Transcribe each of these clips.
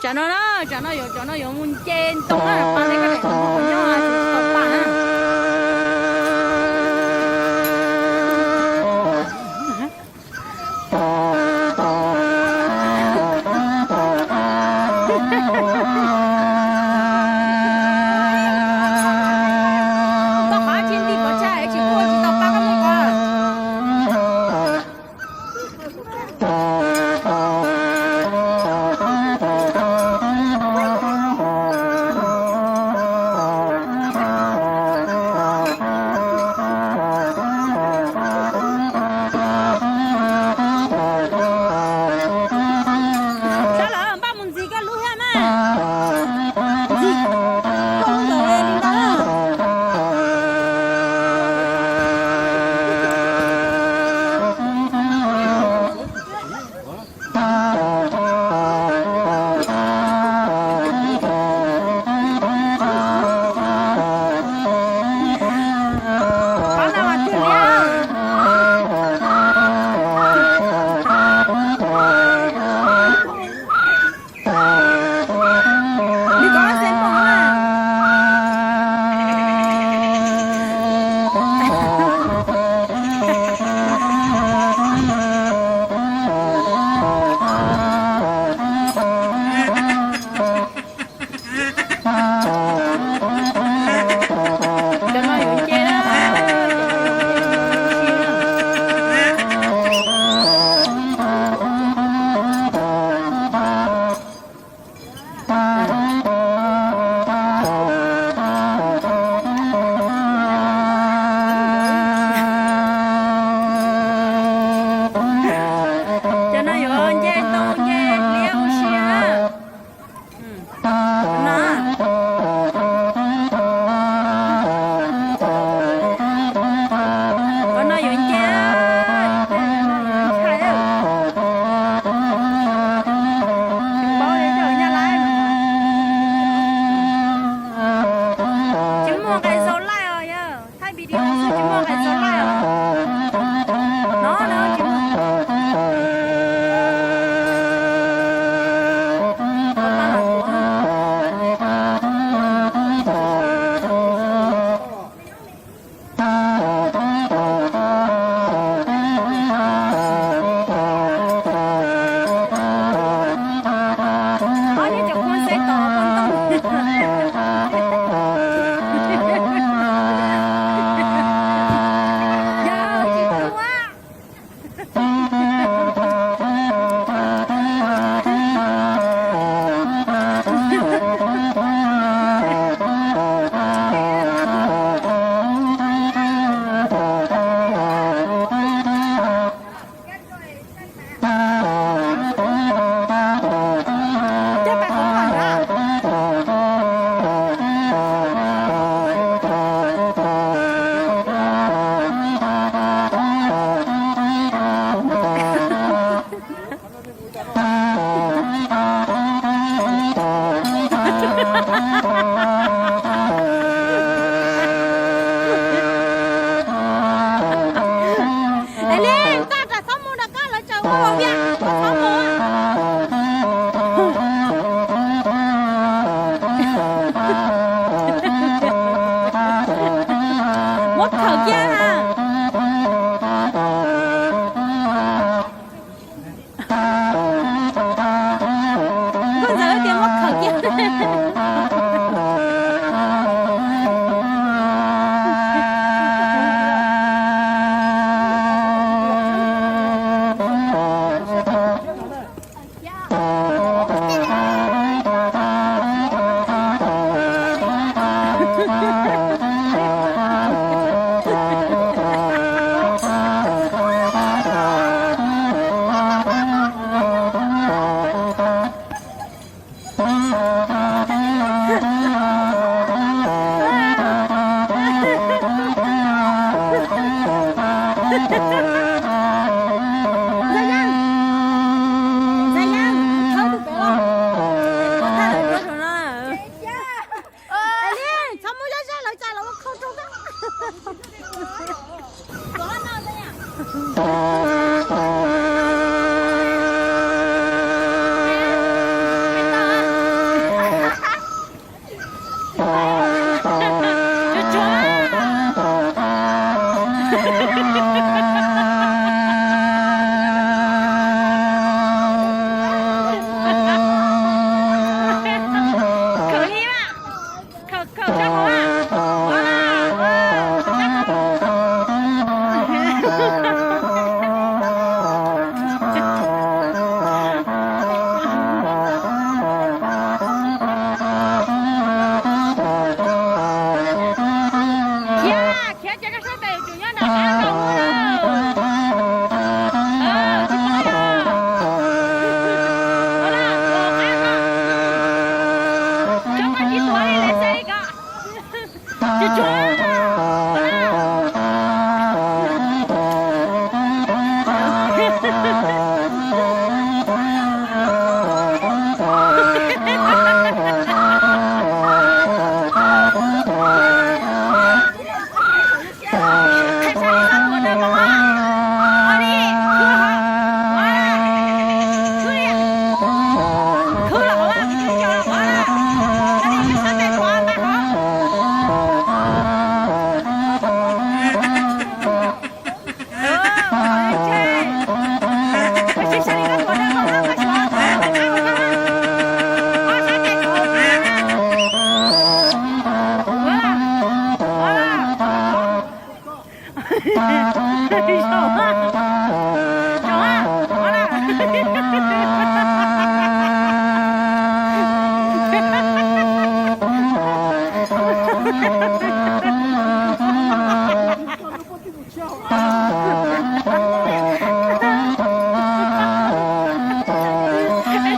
Tsam no na, tsam no yuav, tsam no yuav mus nce ntoo na, pab nej koj daim ntoo nyob tsis tau paj na. Koj qhov tsis nti pov tseg tsis pub tsis tau pab koj mus ko. Sab lawm npaj mus ntxiv koj lub thiab na. Ntxiv koj lub ntawd li ntawd. Cov no yuav nce na. Cov no yuav nce ntoo nce liab ua si na. Cov no yuav nce, ntshai, tsis paub li cov Nyab Laj. Tsis muaj nqe sau laij os yawg. Thaij video xwb tsis muaj nqe sau laij os. No no tsis muaj. Ob niag cov kua xev tos kua ntoo. Yog tsis tua. Es li ntaj ram txhob mus rov qab lawv tsaws ua vias txhob mus. Muab khawm kiag. Nkauj Ntxawm tias muab khawm kiag.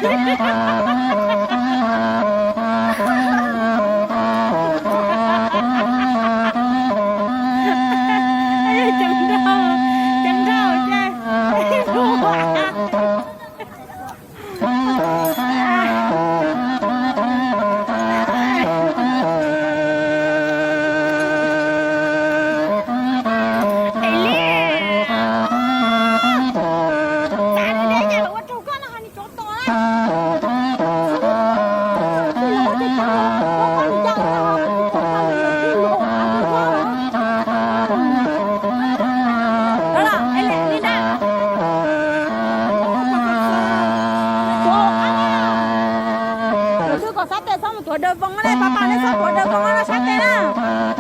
Ceev nrauj, ceev nrauj ces. Tus twg kom sab tes txhob mus tuav daws voo na, pab pab nej txhob tuav daws voo no sab tes na.